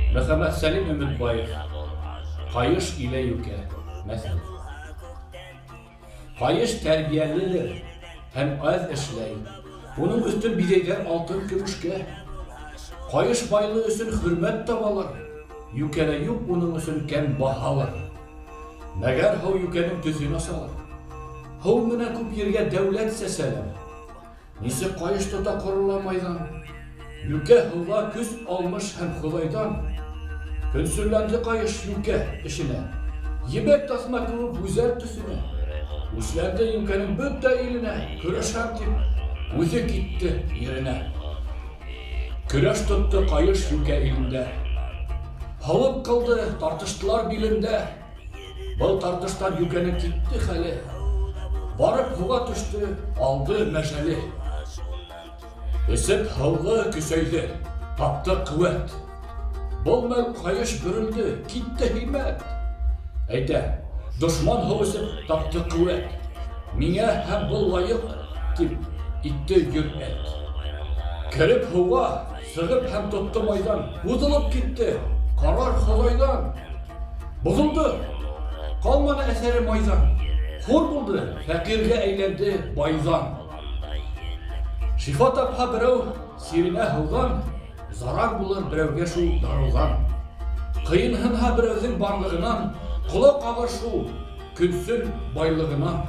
Мөхәммәтсәлим Өметбаев. Каеш илә юкә. Мәсәл. Каеш тәрбияледер һәм аз эшләй. Уның өстен бизәйҙәр алтын көмөшкә. Каеш байлы өсөн хөрмәт табалар. Юкәлә юҡ уның өсөн кәм баһалар. Мәгәр һыу юкәнең төҫөн асалар. Һыу менән күп ергә дәүләт сәсәләр. Нисек каеш тота ҡорола майҙан. Юкә һыуға көс алмыш һәм Хоҙайҙан. Көнсөлләнде каеш юкә эшенә. Ебәк таҫма кеүек гүзәл төҫөнә. Үсләнде юкәнең бөтә иленә. Көрәшәм тип, үҙе китте еренә. Көрәш тотто каеш юкә илендә. Һалып ҡылды, тартыштылар билендә. Был тартыштан юкәнең китте хәле. Барып һыуға төштө, алды мәжәле. Эсеп һыуҙы көсәйҙе, тапты ҡеүәт. Был мәл ҡайыш бөрөлдө, китте һиммәт. Әйтә, дошман һыу эсеп тапты ҡеүәт. Миңә һәм был лайыҡ, тип итте йөрьәт. Кереп һыуға, сығып һәм тотто майҙан, һуҙылып китте, ҡарар Хоҙайҙан. Боҙолдо, ҡалманы әҫәре майҙан. Хур булды, фәҡиргә әйләнде байҙан. Шифа тапһа берәү сиренә һыуҙан, зарар булыр берәүгә шул дарыуҙан. Ҡыйынһынһа берәүҙең барлығынан, ҡолаҡ ҡағыр шул көнсөл байлығынан.